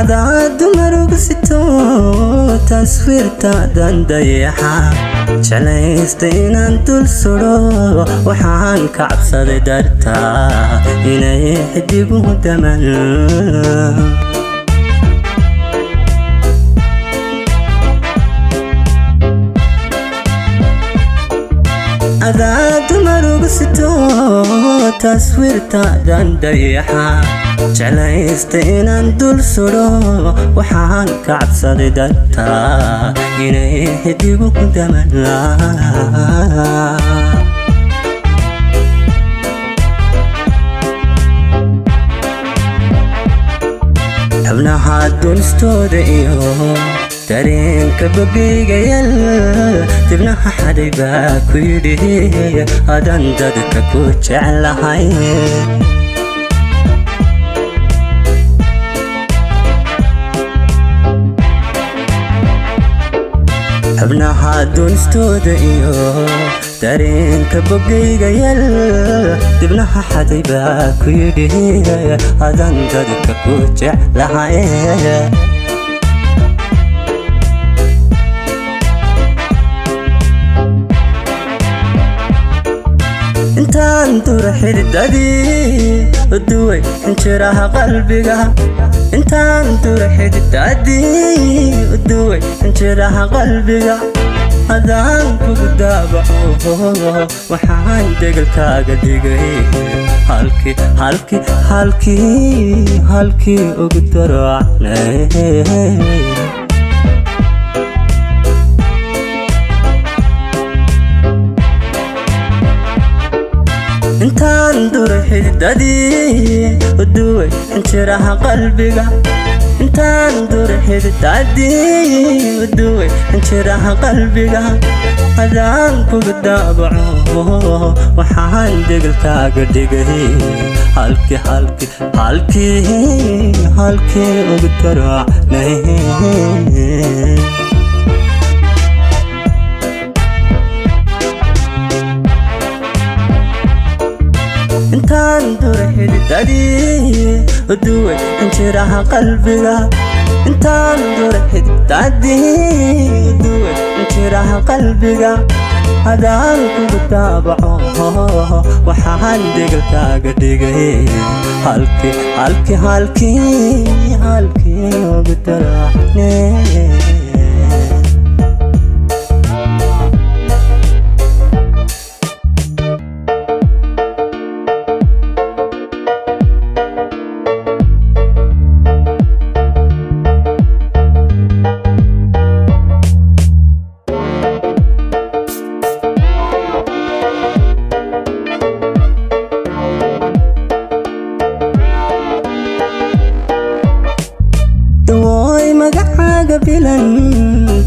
Adaa dumar ugu sito taswiirtaadan dayaxa, jeclaysta inaan dul sudho. Waxaan ka cabsaday dartaa inay xidiguhu daman. Adaa dumar ugu sito taswiirtaadan dayaxa, jeclaysta inaan dul sudho. Waxaan ka cabsaday dartaa inay xidiguhu daman. Xubnaha dunistooda iyo dareenka bogayga yal, dibnaha xadhay baa ku yidhi adan dadka ku jeclahay. Xubnaha dunistooda iyo dareenka bogayga yal, dibnaha xaday baa ku yidhi adan dadka ku jeclahay. Intaan dura xididadii uduway xinjiraha qalbiga, intaan dura xididadii uduway xinjiraha qalbiga, adaan kugu daabaco. Waxaan degelkaaga dhigay halkii, halkii, halkii, halkii ugu daracnay. Intaan dura xididadii uduway xinjiraha qalbiga, intaan dura xididadii uduway xinjiraha qalbiga, adaan kugu daabaco. Waxaan degelkaaga dhigay halkii, halkii, halkii, halkii ugu daracnay. Intaan dura xididadii uduway xinjiraha qalbiga, intaan dura xididadii uduway xinjiraha qalbiga, adaan kugu daabaco. Waxaan degelkaaga dhigay halkii, halkii, halkii, halkii ugu daracnay. Dawooy magacaaga bilan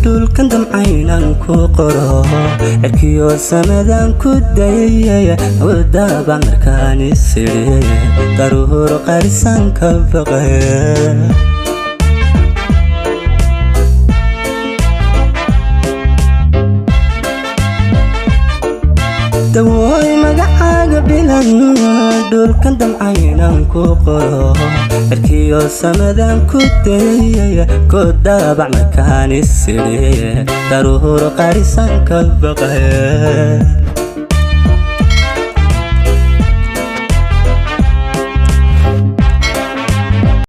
dhulkan damcaynan ku qoro, cirkiyo samadan ku dayay, wadaba markaan isidhi daruur qarisan ka baqay. Dawooy magacaaga bilan dhulkan damcaynan ku qoro, cirkiyo samadan ku dayay, ku daabac markaan isidhi daruur qarisan ka baqay.